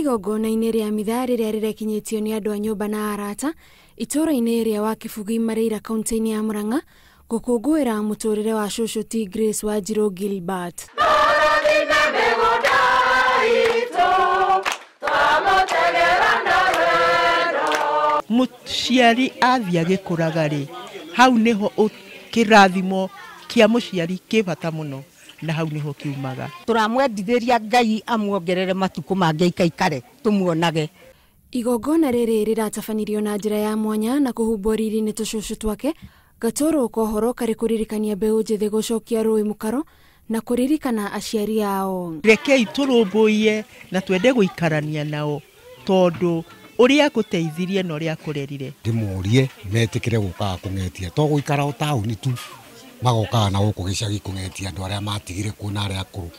Igongona-inĩ rĩa mitha rĩrĩa rĩrekinyĩtio nĩ andũ a nyũmba na arata itũũra-inĩ rĩa Wakibugi Mareira kaunti-inĩ ya Murang'a gũkũngũĩra mũtũrĩre wa cũcũ T Grace Wanjirũ Gilbert. Mũciari athiĩ agĩkũraga rĩ, hau nĩho kĩrathimo kĩa mũciari kĩ bata mũno, na hau nĩho kiumaga. Tũramwendithĩria Ngai amuongerere matukũ mangĩ aikaikare tũmuonage. Igongona rĩrĩ rĩratabanirio na njĩra ya mwanya na kũhumbwo riri nĩ tũcũcũ twake gatũrũ kohoro karĩ kũririkania mbeũ njĩthĩ gũcokia rũĩ mũkaro na kũririkana aciari ao. Rekei tũrũmbũiye na twende gũikarania nao tondũ ũrĩa akũteithirie na ũrĩa akũrerire. Ndĩmorie metĩkĩre gũkaga kũng'etia, to gũikara o taũni tu, magokaga na gũkũ gĩcagi kũng'etia andũ arĩa matigire kuo na arĩa akũrũ.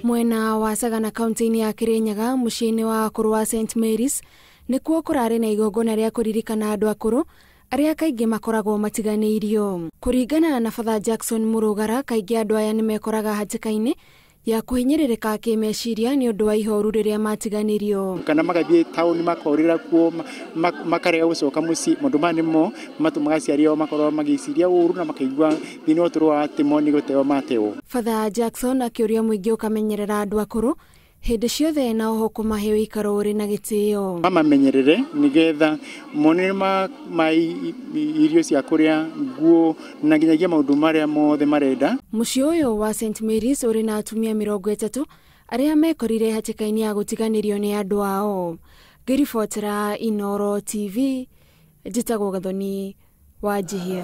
Mwena wa Sagana kaunti-inĩ ya Kirinyaga mũciĩ-inĩ wa akũrũ wa St Mary's nĩkuo kũrarĩ na igongona rĩa kũririkana andũ akũrũ arĩa kaingĩ makoragwo matiganĩirio. Kũringana na Father Jackson Mũrũgara, kaingĩ andũ aya nĩmekoraga hatĩka-inĩ ya kũhinyĩrĩrĩka kĩmeciria nĩ ũndũ wa ihoru rĩrĩa matiganĩrio. Kana magathiĩ taũni makorĩra kuo, makarega gũcoka mũciĩ. Maũndũ maya nĩmo matũmaga aciari ao makorwo magĩciria ũru na makaigua thĩinĩ wa ũtũũro wa atĩ mo nĩ gũteo mateo. Father Jackson akĩũria mũingĩ ũkamenyerera andũ akũrũ hĩndĩ ciothe na oho kũmahe ũikaro ũrĩ na gĩtĩo. Mamamenyerere nĩgetha mone ma irio cia kũrĩa, nguo na nginyagia maũndũ marĩa mothe marenda. Mũciĩ ũyũ wa St Mary's ũrĩ na atumia 30 arĩa mekorire hatĩka-inĩ ya gũtiganĩrio nĩ andũ ao. Ngĩribotera Inooro TV, njĩtagwo Gathoni Wanjihia.